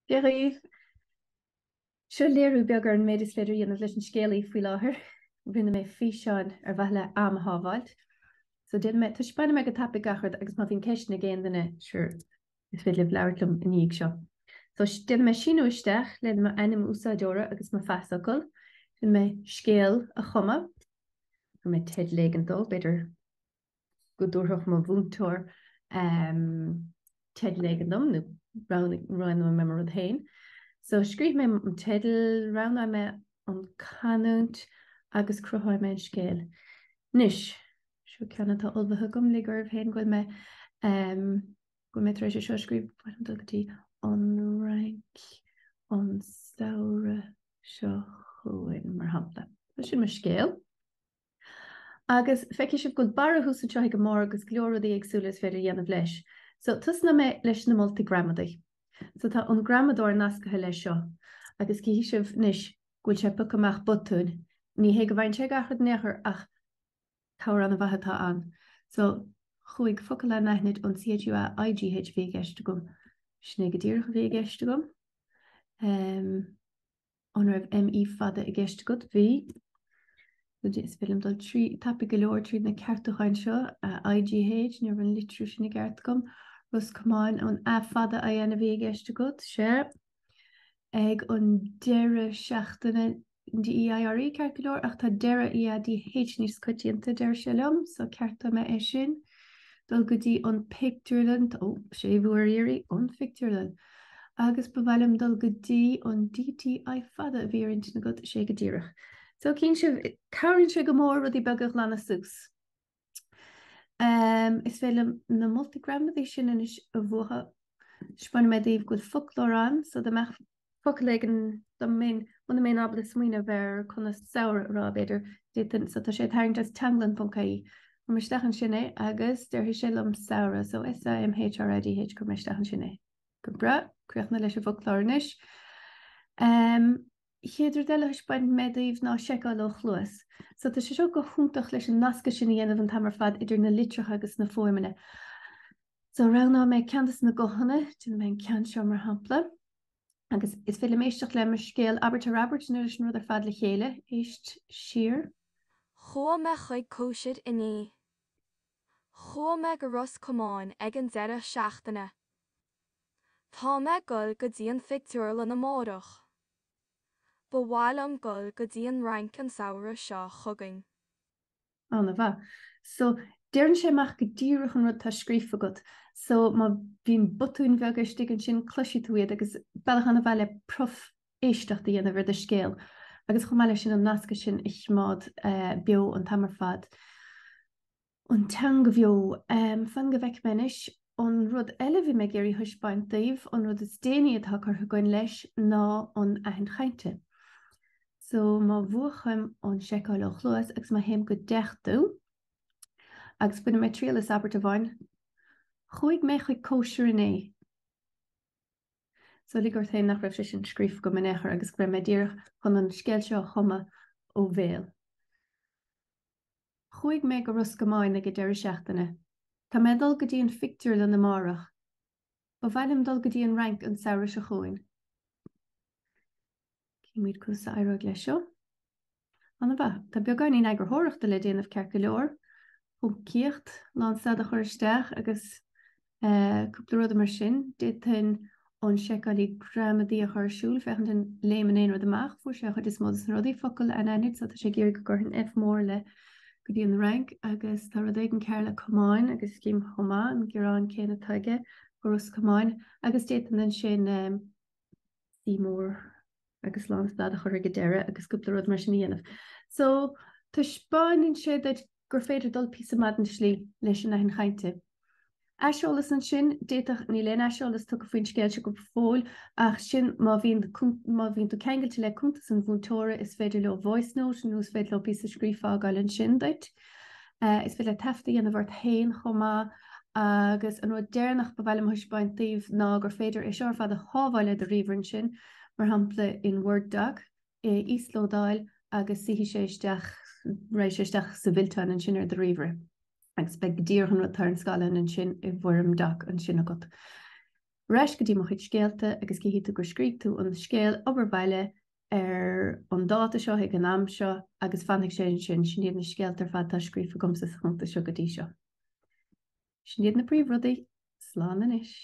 Dia dhaoibh! Seo léiriú beag ar an méid is féidir a dhéanamh leis an Scéalaí faoi láthair. Rinne mé físeán ar mhaithe le am a shábháilt. So déanfaidh mé, taispeánfaidh mé go tapaidh gach rud agus má bhíonn ceisteanna ag aon duine, sure, is féidir libh labhairt liom i ndiaidh seo. So déanfaidh mé síniú isteach le m'ainm úsáideora agus mo phasfhocal. Déanfaidh mé scéal a chumadh. Cuirfidh mé teideal éigin dó, b'fhéidir go dtabharfadh mo mhúinteoir teideal éigin dom nó roghnóidh mé mo rud féin. So scríobhfaidh mé an teideal, roghnóidh mé an canúint agus cruthóidh mé an scéal. Anois, seo ceann atá ullmhaithe agam, lig oraibh féin go bhfuil mé go bhfuil mé tar éis é seo a scríobh, ba mhaith liom dul go dtí an Fhrainc an samhradh seo chugainn, mar shampla. So sin mo scéal. Agus feicfidh sibh go bhfuil barra thuas anseo ag an mbarr agus go leor rudaí éagsúla is féidir a dhéanamh leis. So, tosnóidh mé leis na moltaí gramadaí. So, tá an gramadóir nascaithe leis seo. Agus cífidh sibh anois go bhfuil sé ag piocadh amach botúin. Ní hé go bhfaigheann sé gach rud in aon chor ach cabhair an-mhaith atá ann. So, chuaigh, focal anaithnid an C-H-U-A-I-G-H a bhí i gceist agam. Sin é go díreach a bhí i gceist agam. Um, An raibh ME fada i gceist agat? Bhí. Is féidir liom dul trí, tapaidh go leor tríd na ceartúcháin seo, IGH, ní raibh an litriú sin i gceart agam. Ros Comáin, an A fada IN a bhí i gceist agat? Sea. Ag an deireadh seachtaine, DEIRE, ceart go leor, ach tá deireadh EADH níos coitianta, deir sé liom, so ceartóidh mé é sin. Dul go dtí an pictiúrlann, ó, séimhiú ar iarraidh, an phictiúrlann. Agus ba mhaith liom dul go dtí an DTI fada a bhí ar intinn agat, sé go díreach. So cíonn sibh, cabhraíonn sé go mór rudaí beaga a ghlanadh suas. Um, is féidir liom na moltaí gramadaí sin anois a mhúchadh. Taispeánfaidh mé daoibh go bhfuil foclóir ann, so dá mbeadh focal éigin dá mbeinn, muna mbeinn ábalta smaoineamh ar conas samhradh a rá, b'fhéidir, d'fhéadfainn, so tá sé ag tarraingt as teanglann.ie. Cuirfidh mé isteach ansin é agus déarfaidh sé liom samhradh, so S-A-M-H-R-A-D-H, cuirfidh mé isteach ansin é. Go breá, críochnaithe leis an bhfoclóir anois. Um, chéad rud eile a thaispeánfaidh mé daoibh ná seiceáil ó chluas. So tá sé seo go hiontach leis an nascadh sin a dhéanamh an t-am ar fad idir na litreacha agus na fuaimeanna. So roghnóidh mé ceann de na guthanna, déanfaidh mé an ceann seo mar shampla. Agus is féidir liom éisteacht le mo scéal abairt ar abairt nó leis an rud ar fad le chéile. Éist siar. Chuaigh mé chuig cóisir inné. Chuaigh mé go Ros Comáin ag an deireadh seachtaine. Tá mé ag goil go dtí an phictiúrlann amárach. Ba mhaith liom goil go dtí an Fhrainc an samhradh seo chugainn. An-mhaith. So, deireann sé amach go díreach an rud atá scríofa agat. So, má bhíonn botúin bheaga istigh ansin, cloisfidh tú iad agus bealach an-mhaith le proféisteacht a dhéanamh ar do scéal. Agus chomh maith leis sin, an nascadh sin a choimeád beo an t-am ar fad. An teanga bheo. Fan go bhfeicfidh mé anois. An rud eile a bhí mé ag iarraidh a thaispeáint daoibh, an rud is déanaí atá curtha againn leis ná an aithint chainte. So má mhúchaim an seiceáil ó chluas agus má théim go deachtú, agus bainfidh mé triail as abairt amháin, Chuaigh mé chuig cóisir inné. So lig ort féin nach raibh sé sin scríofa agam in aon chor agus go raibh mé díreach chun an scéal seo a chumadh ó bhéal. Chuaigh mé go Ros Comáin ag an deireadh seachtaine. Tá mé ag dul go dtí an phictiúrlann amárach. Ba mhaith liom dul go dtí an Fhrainc an samhradh seo chugainn. Címid conas a éireoidh leis seo. An-mhaith. Tá beagáinín eagarthóireachta le déanamh ceart go leor. Poncaíocht, lánstad a chur isteach agus cúpla rud mar sin. D'fhéadfainn an seiceálaí gramadaí a chur ar siúl féachaint an léimeann aon rud amach. Fuair sé an chuid is mó de na rudaí, focal anaithnid, so tá sé ag iarraidh go gcuirfinn F mór le go dtí an Fhrainc agus tá rud éigin cearr le Comáin agus cím chomh maith an gearán céanna atá aige go Ros Comáin agus d'fhéadfainn ansin C mór agus lánstad a chur ag an deireadh agus cúpla rud mar sin a dhéanamh. So, taispeánann sé duit gur féidir dul píosa maith den tslí leis an aithint chainte. Aiseolas ansin, d'fhéadfadh, níl aon aiseolas tugtha faoin scéal seo go fóill, ach sin má bhíonn má bhíonn tú ceangailte le cuntas an mhúinteora is féidir leo voice note nó is féidir leo píosa scríofa a fhágáil ansin duit. Is féidir leat taifead a dhéanamh ort féin chomh maith agus an rud deireanach ba mhaith liom a thaispeáint daoibh ná gur féidir é seo ar fad a shábháil ar do ríomhaire ansin, mar shampla in Word Doc, é a íoslódáil agus suífidh sé isteach, raghaidh sé isteach sa bhfillteán ansin ar do ríomhaire agus beidh go díreach an rud atá ar an scáileán ansin i bhfoirm doc ansin agat. Ar ais go dtí mo chuid scéalta agus cífidh tú gur scrígh tú an scéal obair bhaile ar an dáta seo ag an am seo agus fanfaidh sé ansin. Sin iad na scéalta ar fad atá scríofa agamsa sa chuntas seo go dtí seo. Sin iad na príomhrudaí. Slán anois.